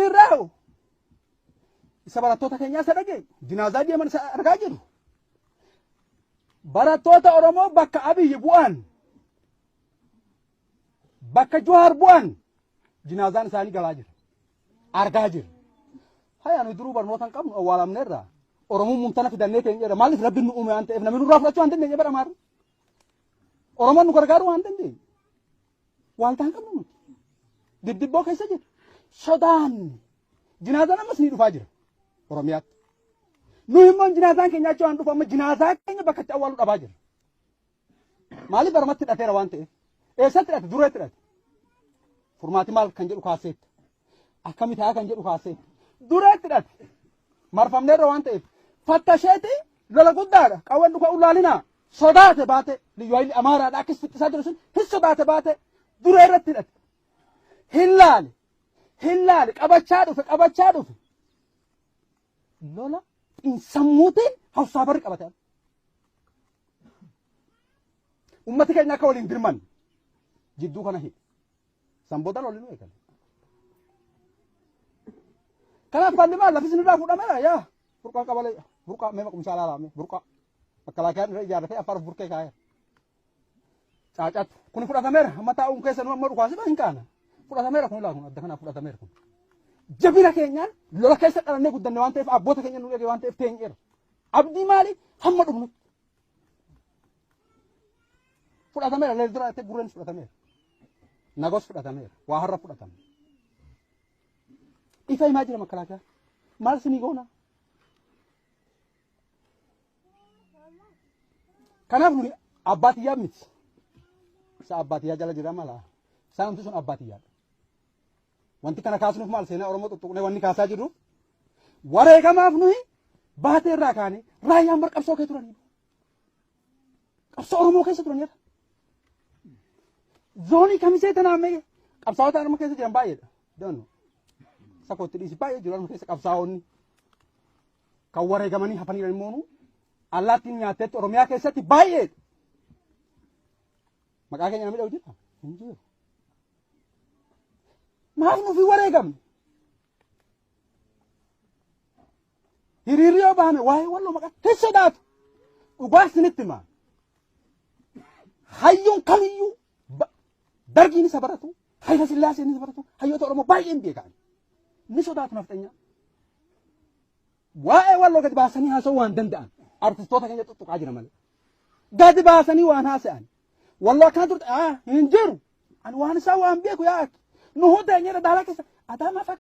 Hiriirraa isa barattoota keenyaa isa dhagee jinaazaa deeman isa argaa jiru. Barattoota Oromoo bakka Abiyyi bu'an bakka Jawaar bu'an jinaazaan isaanii galaa jira. Argaa jira. Haya nu duruu barnoota hin qabnu awwaalamneerra. Oromoon mumtana fidannee teenyeerra. Maaliif rabbiin nu uume waan ta'eef namni nurraa fudhachuu waan dandeenye bara maarra. Oromoon nu gargaaruu waan dandeenye. Waaltaa hin qabnu nuti. Diddibboo keessa jira. Sodaan jinaazaan ammas ni dhufaa jira Oromiyaatti. Nu immoo jinaazaan keenya achi waan dhufu amma jinaazaa keenya bakka itti awwaaluu dhabaa jira. Maaliif baramatti hidhateera waan ta'eef. Eessatti hidhate? Dureetti hidhate. Furmaati maal kan jedhu kaaseetta. Akkami ta'a kan jedhu kaaseetta. Dureetti hidhate. Marfamneerra waan ta'eef. Fattasheeti lola guddaadha. Qawween dhuka ulaalinaa. Sodaate baate. Liyyuu hayilli Amaaraadha akkas fixxisaa jiru sun hin sodaate baate. Duree irratti hidhate. Hin laale. Hin laale. Qabachaa dhufe. Qabachaa dhufe. Lola xiinsammuutiin hawsaa barri qabate. Ummati keenya akka waliin dirman jidduu kana hidhe. San booda lolli nu eegale. Kanaaf falli maal lafi isinirraa fuudhameera yaa burqaa qabalee burqaa mee maqumsaa ilaalaame burqaa makkalaakiyaan irra ijaarratee affaar of burqee kaa'eera. Caacatu kun fudhatameera amma taa'uun keessa nu amma dhukaasina hin kaana fudhatameera kun ilaa kun adda kanaa fudhatameera kun. Jabina keenyaan lola keessa dhalannee guddanne waan ta'eef abboota keenya nu eege waan ta'eef teenyeera. Abdii maali hamma dhumnutti. Fudhatameera leeldura dhattee gurreen fudhatameera. Nagos fudhatameera waa har'a fudhatame. Ifa himaa jira makalaakaa. Maal sinii goona? Kanaaf nuni abbaa tiyyaa miti. Isa abbaa tiyyaa jala jira mala. Isaan hundi sun abbaa tiyyaadha. Wanti kana kaasnuuf maal seenaa Oromoo tuttuqnee wanni kaasaa jirru wareegamaaf nuyi baatee irraa kaane raayyaan bar qabsoo kee turanii. Qabsoo Oromoo keessa turaniidha. Zoonii kamisee tanaa mee qabsaa'ota arma keessa jiran baay'eedha. Doonno. Sakootti dhiisi baay'ee jiru arma keessa qabsaa'onni. Kan wareegamanii hafaniidha immoo nu allaattiin nyaatteetti Oromiyaa keessatti baay'eedha. Maqaa keenya namni dha'u jira? Hin jiru. Maaf nuuf hin wareegamne? Hiriirri yoo bahame waa'ee walloo maqaa hin sodaatu. Dhugaa isinitti hima. Hayyuun kamiyyuu dargiin isa baratu, Hayila Sillaaseen isa baratu, hayyoota Oromoo baay'een beekan. Ni sodaatu nafxanyaa. Waa'ee walloo gadi baasanii haasa'uu waan danda'an. Artistoota keenya tuttuqaa jira malee. Gadi baasanii waan haasa'an. Walloo akkana turte hin jiru. Ani waan isaa waan beeku yaa akki. Nu hunda eenyudha daalaa keessa. Adaamaa fakkaata.